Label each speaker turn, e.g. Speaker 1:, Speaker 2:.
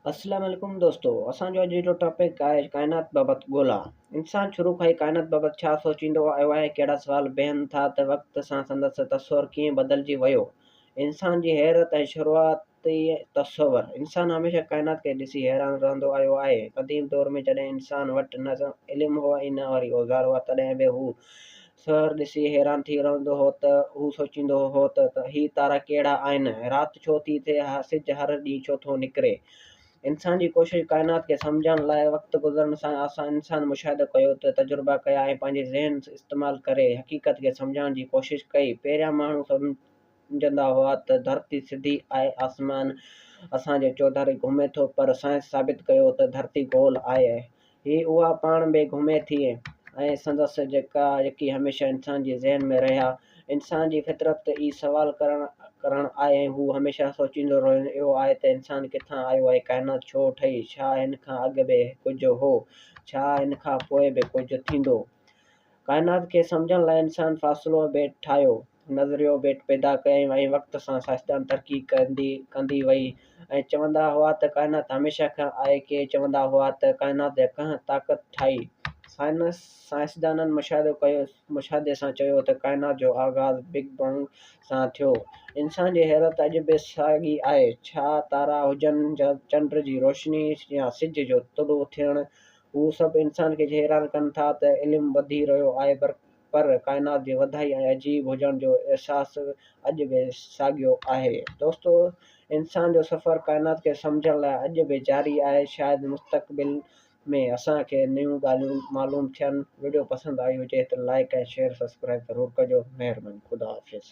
Speaker 1: اسلام عليڪم دوستو اسان جو اڄ جو ٽاپڪ آهي ڪائنات بابت ڳولا انسان شروع کان ئي ڪائنات بابت ڇا سوچيندو آيو آهي ڪهڙا سوال بيهن ٿا ته وقت سان سندس تصور ڪيئن بدلجي ويو انسان جي حيرت ۽ شروعاتي تصور انسان هميشه ڪائنات کي ڏسي حيران رهندو آيو آهي قديم دور ۾ جڏهن انسان وٽ نه علم هو ۽ نه وري اوزار هئا تڏهن به هو سحر ڏسي حيران ٿي رهندو هو ته هو سوچيندو هو ته هي تارا ڪهڙا آهن؟ رات ڇو ٿي ٿئي؟ سج هر ڏينهن ڇو ٿو نڪري؟ انسان جي ڪوشش ڪائنات کي سمجهڻ لاء وقت گذرڻ سان اسان انسان مشاهدو ڪيو ته تجربا ڪيا ۽ پنهنجي ذهن استعمال ڪري حقيقت کي سمجهڻ جي ڪوشش ڪئي. پهريان ماڻهو سمجهندا هئا ته ڌرتي سڌي آهي آسمان اسان جي چوڌاري گهمي ٿو پر سائنس ثابت ڪيو ته ڌرتي گول آهي. هي اها پاڻ به گهمي ٿي ۽ سندس جيڪا يقين هميشه انسان جي ذهن ۾ رهيا. انسان جي فطرت ئي سوال ڪرڻ ڪرڻ آهي ۽ هو هميشه سوچيندو رهيو آهي ته انسان ڪٿان آيو ۽ ڪائنات ڇو ٺهي؟ ڇا هن کان اڳ به ڪجهه هو؟ ڇا هن کان پوء به ڪجهه ٿيندو؟ ڪائنات کي سمجهڻ لاء انسان فاصلو به ٺاهيو، نظريو به پيدا ڪيائين ۽ وقت سان سائنسدان ترقي ڪندي ڪندي وئي ۽ چوندا هئا ته ڪائنات هميشه کان آهي ڪي چوندا هئا ته ڪائنات ڪنهن طاقت ٺاهي. سائنس سائنسدانن مشاهدو ڪيو مشاهدي سان چيو ته ڪائنات جو آغاز بگ بينگ سان ٿيو. انسان جي حيرت اڄ به ساڳي آهي. ڇا تارا هجن، چنڊ جي روشني يا سج جو طلوع ٿيڻ هو سڀ انسان کي حيران ڪن ٿا ته علم وڌي رهيو آهي پر ڪائنات جي وڌائي ۽ عجيب هجڻ جو احساس اڄ به ساڳيو آهي. دوستو انسان جو سفر ڪائنات کي سمجهڻ لاء اڄ به جاري آهي شايد مستقبل ۾ اسان کي نيون ڳالهيون معلوم ٿين وڊيو پسند آئي هجي ته لائيڪ ۽ شيئر سبسڪرائيب ضرور ڪجو مهرباني خدا حافظ.